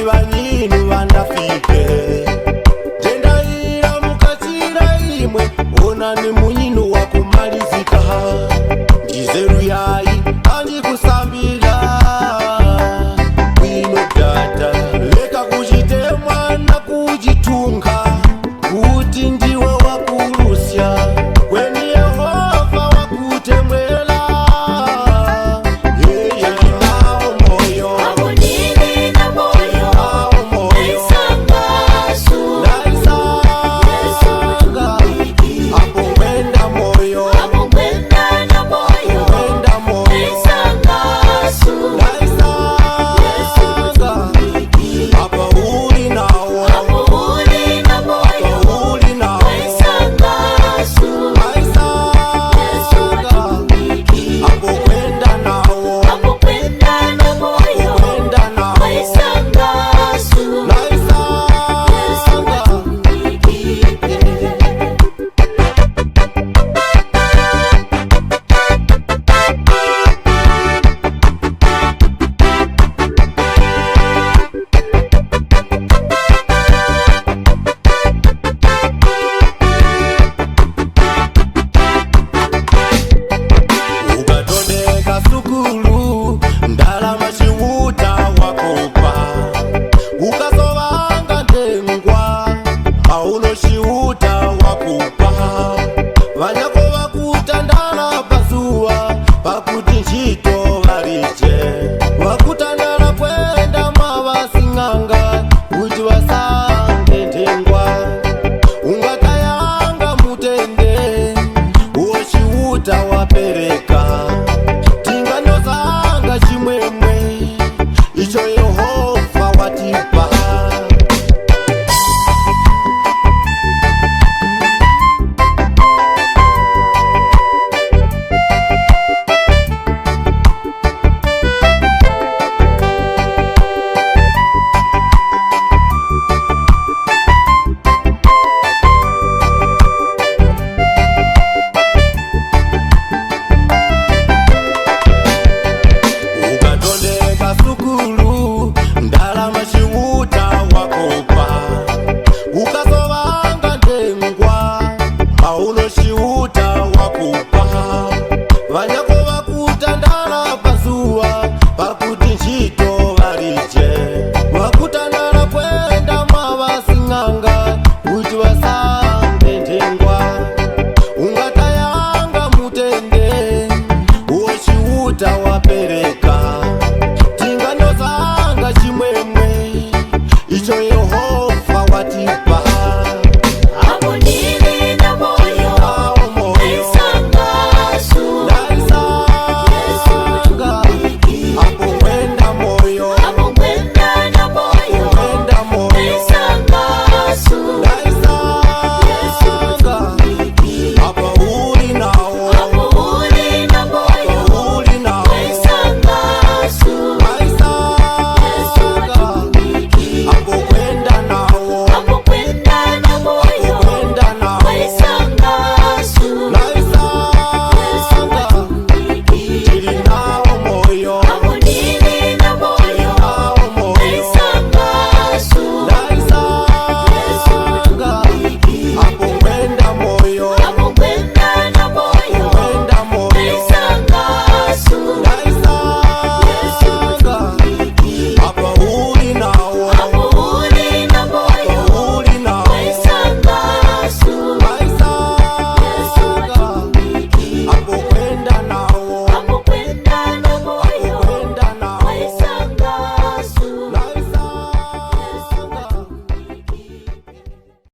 Vanyinu vandafike tendaira mukachira imwe onani munyinu wakumalizika ndizeru yayi andikusambira bwino dada leka kuchitemwana kuchitunga kuti ndiwe wakurusya kweni Yehova wakutemwela yeye nawo moyo. Apo ndili na moyo, Nawo moyo. Naisanga Yesu Naisanga apo kwenda moyo. Apo kwenda na moyo, Kwenda moyo. Naisanga Naisanga apo uli nawo. Apo uli na moyo, Apo uli nawo. Naisanga Naisanga apo kwenda nawo. Apo kwenda na moyo, Kwenda nawo. Naisanga Naisanga. Ukatondeka sukulu ndalama chiuta wakopa ukasovanga ndengwa auno chiuta wakupa vanyako vakutandala pazuva pakuti ntchito varije vakutandala kwenda mwavasing'anga kuti vasange ndengwa ungatayanga mutende uwo chiuta wapereka tinganyozanga chimwemwe icho Yehova watipa. Ukatondeka sukulu ndalama chiuta wakopa.